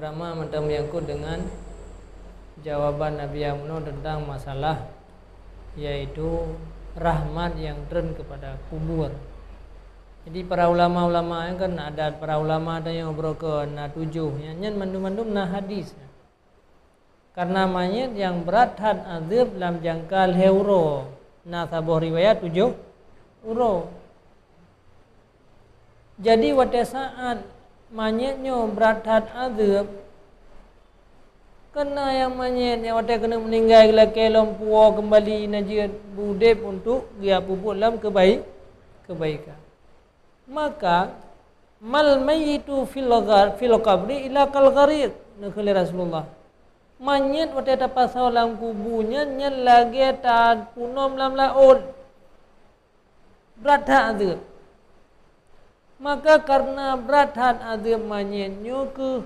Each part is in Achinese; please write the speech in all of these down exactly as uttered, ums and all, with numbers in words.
Pertama, mantong menyangkut dengan jawaban Nabi Yahya tentang masalah, yaitu rahmat yang turun kepada kubur. Jadi, para ulama-ulama nyan kan, adat para ulama tanyoe beurokon na tujoh, nyan, nyan mandum-mandum na hadis. Karena manyét nyang brat that azeueb lam jangka lhée uroe, na saboh riwayat tujoh uroe. Jadi, watée saát manyét nyoe brat that azeueb, keunan nyang manyét nyang watée keuneuk meuninggai geulakée lom puwoe keumbali na jeuet udeb untuk geujak peubuet lom keubai-, keubaikan. Maka, "Mal mayyitu fil ghar-, fil qabri illa kal ghariq," neukheun lé Rasulullah. Manyét watée tapasoe lam kubu nyan, nyan lagée tapunom lam laôt. Brat that azeueb. Maka, kareuna brat that azeueb manyét nyoe kheueh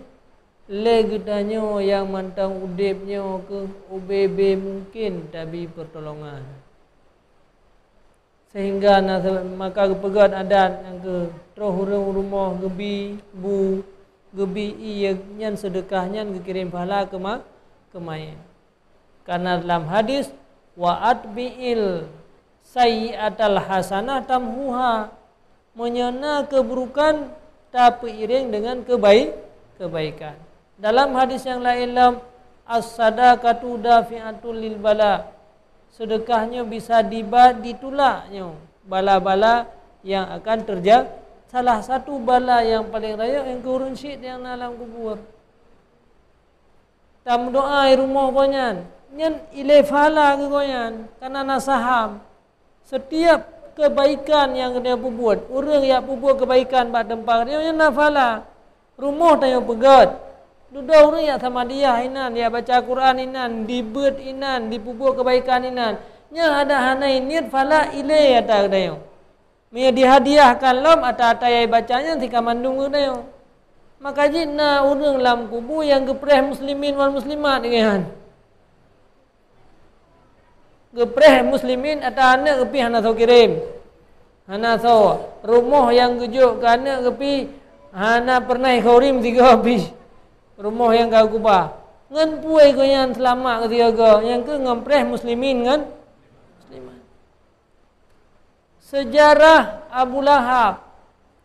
lé geutanyoe nyang mantong udeb nyoe kheueh ubé-bé mungken tabi peutulongan. Sehingga na se-, maka geupeugét adat nyang keu troh ureuëng rumoh geubi bu, geubi ié nyan seudeukah nyan geukirém pahala keu ma-, keu manyét. Karena dalam hadis, "Wa atbi'il sayyi'atal hasanah tamhuha." Meunyoe na keuburukan, tapeuireng deungon keubai-, keubaikan. Dalam hadis nyang laén lom, "As-sadaqatu dafi'atul lil bala." Seudeukah nyoe bisa diba-, ditulak nyoe bala-bala nyang akan teuja-, salah satu bala nyang paleng rayeuk nyang keu ureuëng syiek nyang na lam kubur. Tameudoá i rumoh gobnyan, nyan ilée pahala keu gobnyan, kana na saham. Setiap keubaikan nyang geutanyoe peubuet, ureuëng nyang peubuet keubaikan bak teumpat geutanyoe nyan na pahala. Rumoh tanyoe peugét, dudoe ureuëng nyang samadiyah inan, nyang baca Quran inan, dibeuet inan, dipeubuet keubaikan inan, nyan hana, hana niet pahala ilée ata geutanyoe. Meunyoe dihadiahkan lom ata-ata nyang baca nyan sika mandum geutanyoe. Maka jih na ureuëng lam kubu nyang geupreh muslimin wal muslimat nyan. Geupreh muslimin ata aneuëk geupi hana soe kirém. Hana soe. Rumoh nyang geujok keu aneuëk geupi hana peureunah ikhorim sigoe pih. Rumoh nyang ka geuba. Ngon peue gobnyan seulamat keu sigoe nyang keu ngon preh muslimin ngon muslimat. Seujarah Abu Lahab,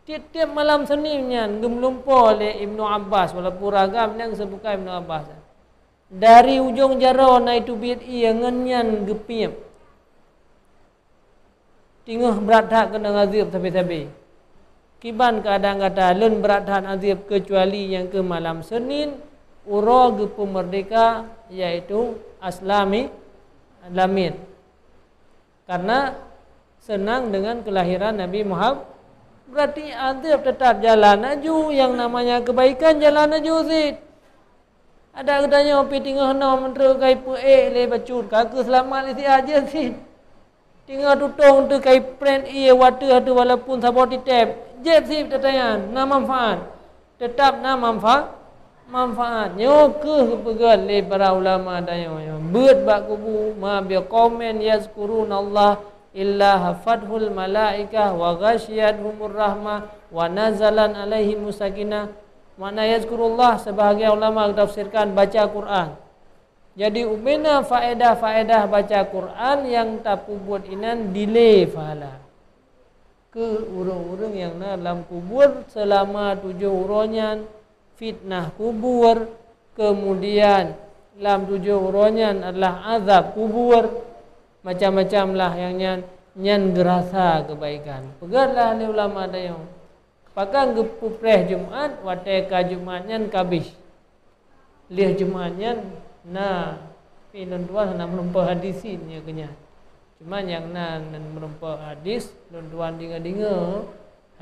tieb-tieb malam Senin nyan geumeulumpoe lé Ibnu Abbas, walaupun ragam nyang geuseubutkan Ibnu Abbas. Dari ujong jaroe na iteubiet ié ngon nyan geupiep. Teungoh brat that keunong azeub sabe-sabe. Kiban keuadaan gata, lôn brat that azeub keucuali nyang keu malam Senin, uroe geupeumeurdeka, yaitu Aslami, Lamit. Karena seunang deungon keulahiran Nabi Muhammad, berarti azeub teutap jalan laju, nyang namanya keubaikan jalan laju cit. Adak geutanyoe pih teungoh noe meunteuk kai peuék lé bacut, ka keuh seulamat lé siat jeuet cit. Teungoh tutong teuh kai preh ié wateuh ateueh walaupun saboh titép, jeuet cit teutanyan, na manfaat. Teutap na manfa-, manfaat. Nyoe kheueh geupeugah lé para ulama tanyoe nyoe. Beuet bak kubu, ma biqaumin yazkurunallah illa haffathul malaikah wa ghasyiyathumur rahmah wa nazalan alaihimus sakinah. Makna yazkurullah, sebahagian ulama geutafsirkan baca Quran. Jadi, ubena faedah-faedah baca Quran nyang tapeubuet inan dilée pahala keu ureuëng-ureuëng nyang na lam kubur seulama tujoh uroe nyan, fitnah kubur, keumudian lam tujoh uroe nyan adalah azab kubur, macam-macam lah nyang nyan, nyan geurasa keubaikan. Peugah lah lé ulama tanyoe, pakon geupeupreh Jumat watée ka Jumat nyan ka abéh. Lheueh Jumat nyan na, tapi lôn tuan hana meureumpok hadis nyoe keu nyan. Cuma nyang na lôn meureumpok hadis, lôn tuan deungoe-deungoe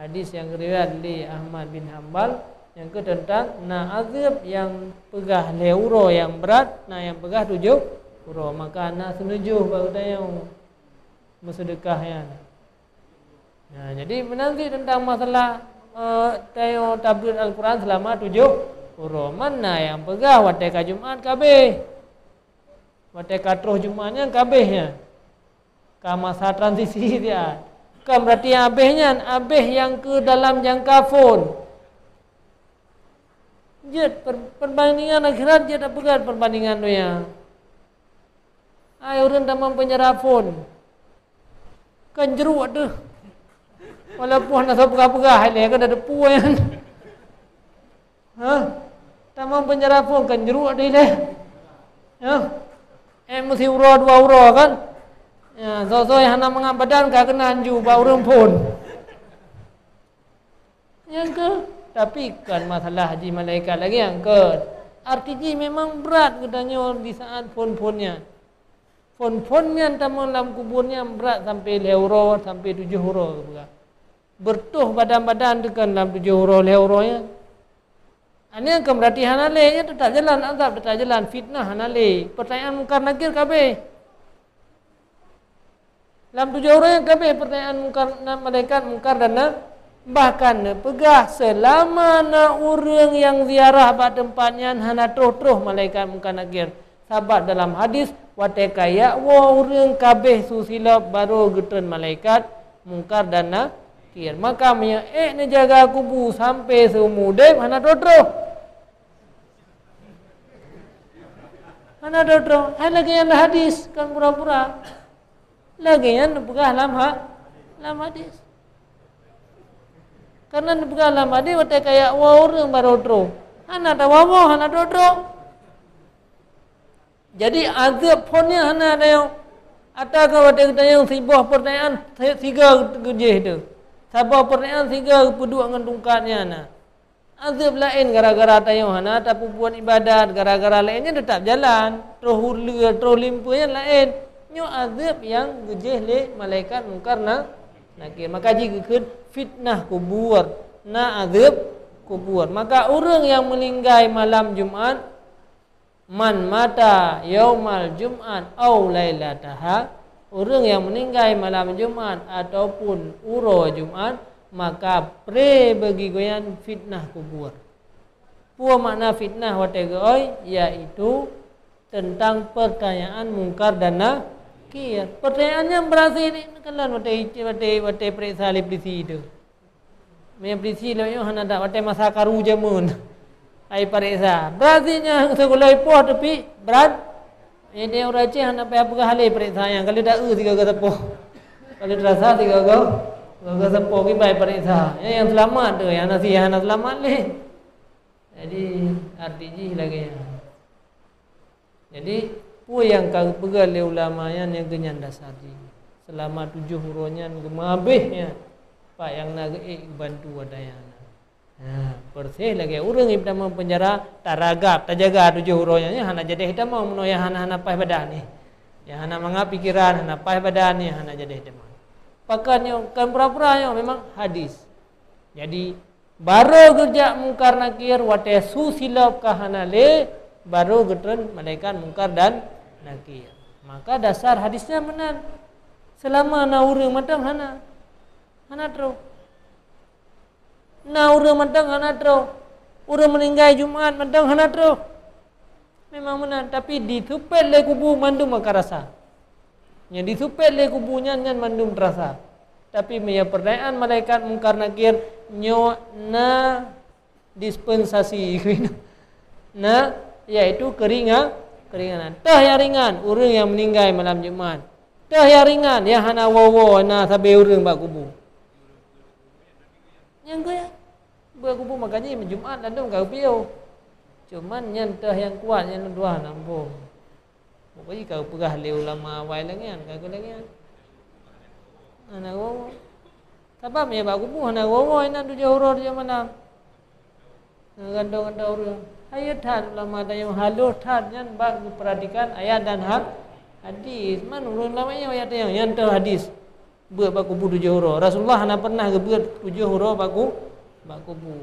hadis nyang geuriwayat lé Ahmad bin Hambal, nyang keu teuntang na azeub nyang peugah lhée uroe nyang brat, na nyang peugah tujoh uroe. Maka na seunujoh bak geutanyoe meuseudeukah nyan. Nah, jadi meunan cit teuntang masalah, eh, tanyoe tabeuet Al-Quran seulama tujoh uroe. Mana nyang peugah watée ka Jumat ka abéh? Watée ka troh Jumat nyan ka abéh nyan. Ka masa transisi dia. Bukan berarti nyang abéh nyan, abéh nyang keu dalam jangka phon. Jeuet per-, perbandingan akhirat jeuet tapeugah perbandingan donya. Hai ureuëng tamong peunjara phon. Kan jruek deuh. Walaupun hana soe peugah-peugah ilée kan ada pue nyan. Hah? Tamong peunjara phon kan jruek deuh ilée. Hah? Eh meusi uroe dua uroe kan? Ya, soe-soe nyang hana mangat badan ka keunan ju bak ureuëng phon. Nyang keu, tapi kan masalah jih malaikat lagée nyang keu. Arti jih memang brat geutanyoe di saat phon-phon nyan. Phon-phon nyan tamong lam kubur nyan brat sampai lhée uroe, sampai tujoh uroe geupeugah. Beureutoh badan-badan teukan lam tujoh uroe, lhée uroe nyan. Aneuëk keu meurati hana lé, nyan teutap jalan azab, teutap jalan fitnah hana lé. Peurtanyaan Mungkar Nakir kabeh. Lam tujoh uroe nyan kabeh peurtanyaan Mungkar, na malaikat Mungkar dan Na-, bahkan neupeugah seulama na ureuëng nyang ziarah bak teumpat nyan hana troh-troh malaikat Mungkar Nakir. Sabab dalam hadis, watée ka jak woe ureuëng kabeh su silop barô geutreun malaikat Mungkar dan Nakir. Maka meunyoe ék neujaga kubu sampai seumu udeb hana troh-troh. Hana troh-troh. Hai lagée nyan lam hadis, kan pura-pura. Lagée nyan neupeugah lam ha-, lam hadis. Karena neupeugah lam hadis watée ka jak woe ureuëng barô troh. Hana tawoe-woe, hana troh-troh. Jadi azab phon nyan hana tanyong. Atawa watée geutanyong siboh peurtanyaan si-, siga geujeh teuh. Saboh peurtanyaan siga geupeuduek ngon tungkat nyan na. Azab laén gara-gara tanyong hana tapeubuet ibadat, gara-gara laén nyan teutap jalan, troh uleue, troh limpeue nyan laén. Nyoe azab nyang geujeh lé malaikat Mungkar na-, Nakir. Maka jih geukheun fitnah kubur, na azab kubur. Maka ureuëng nyang meuninggai malam Jumat, "Man mata yaumal jum'at au lailataha," ureuëng nyang meuninggai malam Jumat ataupun uroe Jumat, maka pré bagi gobnyan fitnah kubur. Peue makna fitnah watée geuôi? Yaitu teuntang peurtanyaan Mungkar dan Nakir. Peurtanyaan nyan beurasai neukalon watée, watée, watée peuriksa lé polisi teuh. Meunyoe polisi lagée nyoe hana that watée masa karu jameun. Hai pareksa, beurati nyan seugulai poh teupik brat. Meunyoe ureuëng Aceh hana payah peugah lé pareksa nyan, ka lheueh da-eu sigoe-goe sapoh. Ka lheueh teurasa sigoe-goe, sigoe-goe sapoh kiban pareksa. Nyan nyang seulamat tu, nyang hana si hana seulamat lé. Jadi arti jih lagée nyan. Jadi, peue nyang ka geupeugah lé ulama nyan, nyang geuh nyan dasar jih. Seulama tujoh uroe nyan geumeuhabéh nyan, pat nyang na geuék geubantu ata nyang na. Ha, persis lagée ureuëng nyang tamong peunjara, taragab, tajaga tujoh uroe nyan, nyan hana jadeh tamong meunoe nyang hana-hana paih badan nyan. Nyang hana mangat pikeran, hana paih badan nyan, hana jadeh tamong. Pakon nyoe, kon pura-pura nyoe, memang hadis. Jadi, barô geujak Mungkar Nakir watée su silop ka hana lé, barô geutreun malaikat Mungkar dan Nakir. Maka dasar hadis nyan meunan. Seulama na ureuëng mantong hana, hana troh. Na ureuëng mantong hana troh. Ureuëng meuninggai Jumat mantong hana troh. Memang meunan, tapi disupet lé kubu mandum ka rasa. Nyang disupet lé kubu nyan, nyan mandum teurasa. Tapi meunyoe peurtanyaan malaikat Mungkar Nakir, nyoe na dispensasi. Na, yaitu keuringa-, keuringanan. Teuh nyang ringan, ureuëng nyang meuninggai malam Jumat. Teuh nyang ringan, nyang hana woe-woe na sabe ureuëng bak kubu. Nyang keu, bak kubu makajih Jumat ladôm ka geupiôh. Cuman nyan teuh nyang kuat, nyan dua na muphom. Pokokjih ka geupeugah lé ulama awai lagée nyan, ka geupeugah lagée nyan. Hana woe-woe. Sabab meunyoe bak kubu hana woe-woe inan tujoh uroe tujoh malam. Gantoe-gantoe ureuëng. Hayeu that ulama tanyoe halôh that nyan bak geupeuratikan ayat dan ha-, hadis. Man ureuëng lama nyoe ayat tanyoe nyan teuh hadis. Beuet bak kubu tujoh uroe. Rasulullah hana pernah geubeuet tujoh uroe bak ku-, bak kubu.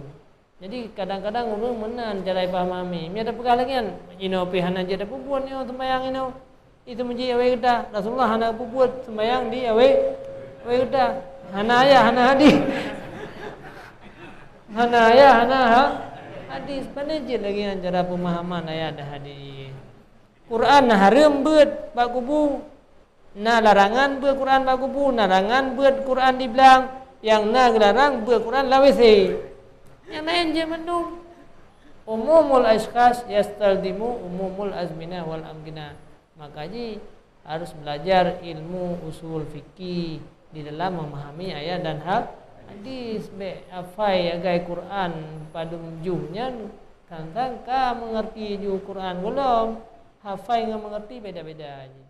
Jadi kadang-kadang ureuëng meunan cara jipahami. Meunyoe tapeugah lagée nyan, inoe pih hana jeuet tapeubuet nyoe seumbahyang inoe. Itu meuji awai geuta. Rasulullah hana peubuet seumbahyang di awai, awai geuta. Hana ayat, hana hadis. Hana ayat, hana ha-, hadis. Pane jeuet lagée nyan cara peumahaman ayat dan hadis. Quran na hareuem beuet bak kubu. Na larangan beuet Quran bak kubu, na larangan beuet Quran di blang, nyang na geularang beuet Quran lam W C. Nyang laén jeuet mandum. Umumul asykhas yastalzimu umumul azminah wal amkinah. Maka jih harus belajar ilmu usul fikih di dalam memahami ayat dan ha-, hadis. Bék hafai agai Quran padum juh nyan, kadang-kadang ka mengerti juh Quran gohlom. Hafai ngon mengerti beda-beda jih.